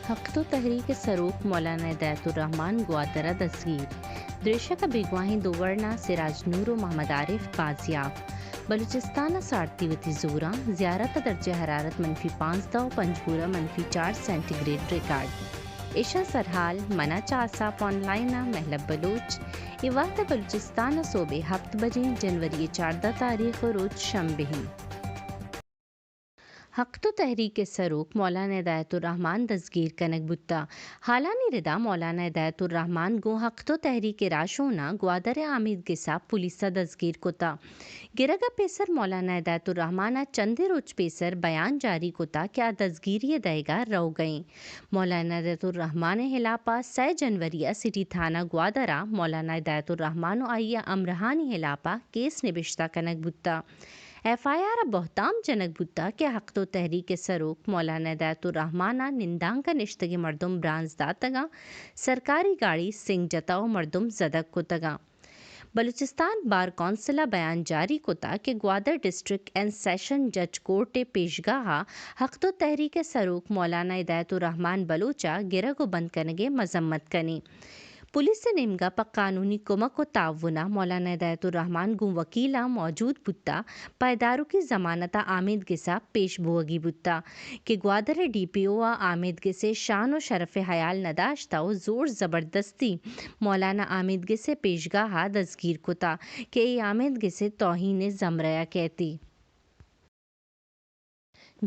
ہخت ءُ تحریک ءِ سروک مولانا ہدایت الرحمان گوادر ءَ دزگیر۔ دریشک ءَ بیگواہیں دو ورنا سراج نور ءُ محمد عارف بازیاب۔ بلوچستان ءَ سارتی وتی زوراں، زیارت ءَ درجہ حرارت منفی پانزدہ ءُ پنجگور ءَ منفی چار سینٹی گریڈ ریکارڈ۔ ایشاں سرحال منا چہ آساپ آن لائن ءَ مہلب بلوچ۔ اے وہد ءَ بلوچستان ءَ سہب ءَ ہپت بجیں، جنوری ءِ چاردہ تاریخ ءُ روچ شنبہ ایں۔ ہخت ءُ تحریک ءِ سروک مولانا ہدایت الرحمان دزگیر کنگ بوتہ۔ ہالانی ردا مولانا ہدایت الرحمان گوں ہخت ءُ تحریک ءِ راہشوناں گوادر ءِ آمید گس ءَ پولیس ءَ دزگیر کتہ۔ گرگ ءَ پیسر مولانا ہدایت الرحمان ءَ چندے روچ پیسر بیان جاری کتہ کہ آ دزگیری ءِ دئیگ ءَ روگ ءَ ایں۔ مولانا ہدایت الرحمان ءِ ہلاپ ءَ سئے جنوری ءَ سٹی تھانہ گوادر ءَ مولانا ہدایت الرحمان ءُ آئی ءِ ہمراہانی ہلاپ ءَ کیس نبشتہ کنگ بوتہ۔ ایف آئی آر ءَ بہتام جنگ بوتگ کہ ہخت ءُ تحریک ءِ سروک مولانا ہدایت الرحمان ءَ نندانک ءَ نشتگیں مردم برانز داتگ اَنت، سرکاری گاڑی سنگ جتگ ءُ مردم زدگ کتگ اَنت۔ بلوچستان بار کونسل ءَ بیان جاری کتگ کہ گوادر ڈسٹرکٹ اینڈ سیشن جج کورٹ ءِ پیشگاہ ءَ ہخت ءُ تحریک ءِ سروک مولانا ہدایت الرحمان بلوچ ءِ گرگ ءُ بند کنگ ءِ مذمت کنیں۔ پولیس ءِ نیمگ ءَ پہ قانونی کمک ءُ تعاون ءَ مولانا ہدایت الرحمان گوں وکیلاں موجود بوتہ، پہ ادارکی ضمانت ءَ آمید گس ءَ پیش بوگی بوتہ کہ گوادر ءِ ڈی پی او ءَ آمید گس ءِ شان ءُ شرف ءِ ہیال نہ داشتہ ءُ زور زبردستی مولانا آمید گس ءِ پیشگاہ ءَ دزگیر کتہ کہ اے آمید گس ءِ توہین ءِ زمرہ ءَ کیتی۔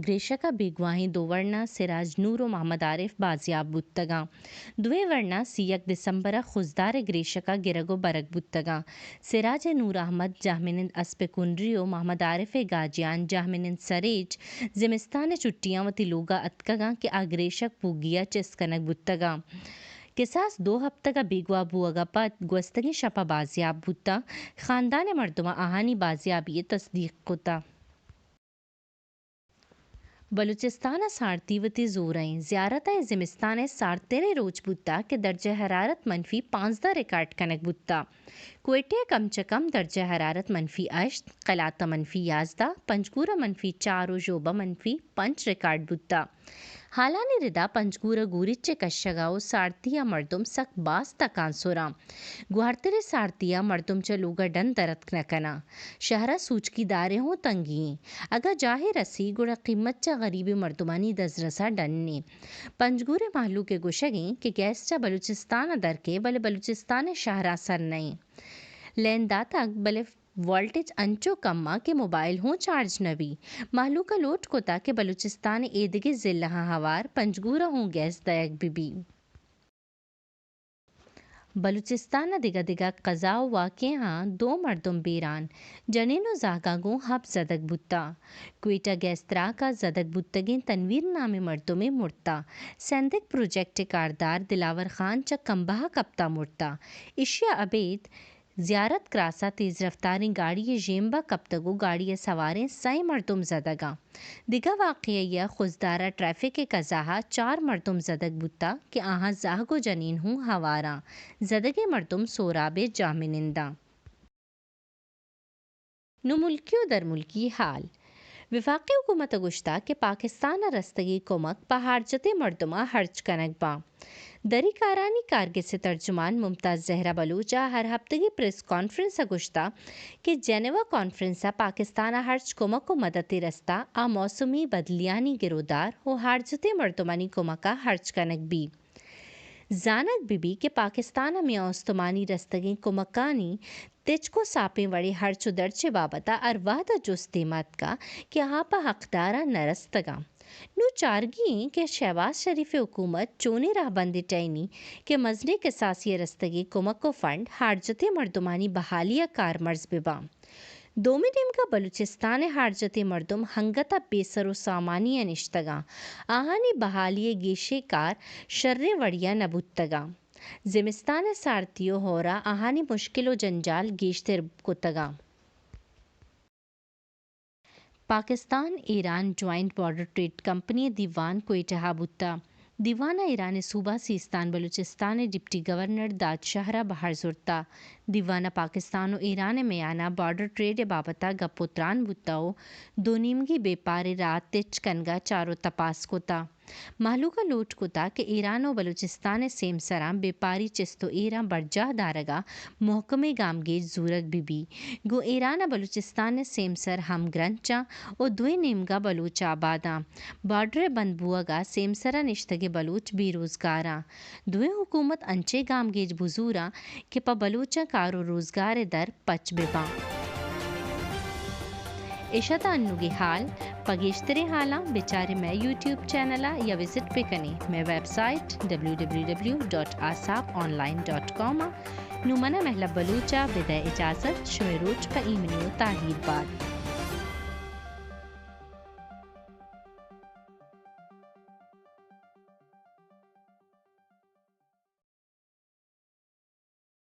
گریشک ءَ بیگواہیں دو ورنا سراج نور ءُ محمد عارف بازیاب بوتگ اَنت۔ دوئیں ورنا سی یک دسمبر ءَ خضدار ءِ گریشک ءَ گرگ ءُ برگ بوتگ اَنت۔ سراج ءِ نور احمد جہمنند اسپ کنری ءُ محمد عارف ءِ گاجیان جہمنند سریچ زمستان ءِ چھٹیاں وتی لوگ ءَ اتکگ اَنت کہ آ گریشک بوگی ءَ چست کنگ بوتگ اَنت۔ کساس دو ہپتگ ءَ بیگواہ بوگ ءَ پد گوستگیں شپ ءَ بازیاب بوتگ۔ خاندان ءِ مردماں آہانی بازیابی ءِ تصدیق کتگ۔ بلوچستان ءَ سارتی وتی زور ءَ ایں۔ زیارت ءَ زمستان ءِ سارتریں روچ بوتگ کہ درجہ حرارت منفی پانزدہ ریکارڈ کنگ بوتگ۔ کوئٹہ ءَ کم چہ کم درجہ حرارت منفی ہشت، قلات ءَ منفی یازدہ، پنجگور ءَ منفی چار ءُ ژوب ءَ منفی پنچ ریکارڈ بوتگ۔ ہالانی ردا پنجگور ءِ گوریچ ءِ کشگ ءَ ءُ سارتی ءَ مردم سک باز تکانسر اَنت۔ گوہارتریں سارتی ءَ مردم چہ لوگ ءَ ڈن در اتک نہ کناں۔ شہر ءَ سوچکی دار ءِ ہوں تنگی ایں۔ اگاں جاہے رسی گڑا قیمت چہ غریبیں مردمانی دزرس ءَ ڈن ایں۔ پنجگور ءِ مہلوک ءِ گوشگ ایں کہ گیس چہ بلوچستان ءَ در کئے بلے بلوچستان ءِ شہراں سر نہ ایں۔ لین داتگ بلے وولٹیج انچو کم اَنت کہ موبائل ہوں چارج نہ بی۔ مہلوک ءَ لوٹ کتگ کہ بلوچستان ءِ ایدگہ ضلعاں ہوار پنجگور ءَ ہوں گیس دئیگ بہ بی۔ بلوچستان ءَ دگہ دگہ قضا ءُ واقعہاں دو مردم بیران، جنین ءُ زہگاں گوں ہب زدگ بوتگ۔ کوئٹہ گیس تراک ءَ زدگ بوتگیں تنویر نامیں مردمے مرتگ۔ سیندگ پروجیکٹ ءِ کاردار دلاور خان چہ کمبہ ءَ کپتہ مرتہ۔ ایشی ءَ ابید زیارت کراس ءَ تیز رفتاریں گاڑی ءِ ژیمب ءَ کپتگ ءُ گاڑی ءِ سواریں سئے مردم زدگ اَنت۔ دگہ واقعہ ءَ خضدار ءَ ٹریفک ءِ قضا ءَ چار مردم زدگ بوتگ کہ آہاں زہگ ءُ جنین ہوں ہوار اَنت۔ زدگیں مردم سوراب ءِ جاہمنند اَنت۔ نوں ملکی ءُ درملکی حال۔ وفاقی حکومت ءَ گوشتگ کہ پاکستان ءَ رستگیں کمک پہ ہارجتیں مردماں ہرچ کنگ باں۔ دری کارانی کارگس ءِ ترجمان ممتاز زہرا بلوچ ءَ ہر ہپتگی پریس کانفرنس ءَ گوشتگ کہ جنیوا کانفرنس ءَ پاکستان ءَ ہرچ کمک ءُ مدتے رستہ آ موسمی بدلیانی گرودار ءُ ہارجتیں مردمانی کمک ءَ ہرچ کنگ بیت۔ زانگ بہ بیت کہ پاکستان ءَ میان استمانی رستگیں کمکانی تچک ءُ ساپیں وڑیں ہرچ ءُ درچ ءِ بابت ءَ ہر وہد ءَ جست دیما اتکگ کہ آ پہ حقداراں نہ رستگ اَنت۔ نوں چارگی ایں کہ شہباز شریف ءِ حکومت چونیں رہبندے ٹہینی کہ مزنیں کساسے ءَ رستگیں کمک ءُ فنڈ ہارجتیں مردمانی بحالی ءَ کارمرز بہ باں۔ دومی نیمگ ءَ بلوچستان ءِ ہارجتیں مردم انگت ءَ بے سر ءُ سامانی ءَ نشتگ اَنت۔ آہانی بحالی ءِ گیشیں کار شریں وڑے ءَ نہ بوتگ اَنت۔ زمستان ءِ سارتی ءُ ہور ءَ آہانی مشکل ءُ جنجال گیشتر کتگ اَنت۔ Pakistan Iran joint border trade company ءِ دیوان کوئٹہ ءَ بوتگ۔ دیوان ءَ ایران ءِ صوبہ سیستان بلوچستان ءِ ڈپٹی گورنر داد شہر ءَ بہر زرتگ۔ دیوان ءَ پاکستان ءُ ایران ءِ میان ءَ بارڈر ٹریڈ ءِ بابت ءَ گپ ءُ تران بوتگ ءُ دو نیمگی بیپار ءِ راہ تچ کنگ ءَ چار ءُ تپاس کتگ۔ مہلوک ءَ لوٹ کتگ کہ ایران ءُ بلوچستان ءِ سیمسراں بیپاری چست ءُ ایراں برجاہ دارگ ءَ مھکمیں گامگیج زورگ بہ بیت۔ گوں ایران ءَ بلوچستان ءِ سیمسر ہمگرنچ اَنت ءُ دوئیں نیمگ ءَ بلوچ آباد اَنت۔ بارڈر ءِ بند بوہگ ءَ سیمسر ءَ نشتگیں بلوچ بے روزگار اَنت۔ دوئیں حکومت انچیں گامگیج بزور اَنت کہ پہ بلوچاں کار ءُ روزگار ءِ در پچ بہ باں۔ اش اتاں انوگیں ہال، پہ گیشتریں ہالاں بچارے مئے یوٹیوب چینل ءَ یا وزٹ بہ کنے مئے website W W W dot Aasap online dot com ءَ۔ نوں من ءَ مہلب بلوچ ءَ بدئے اجازت، شمئے روچ پہ ایمنی ءُ تاہیر بات۔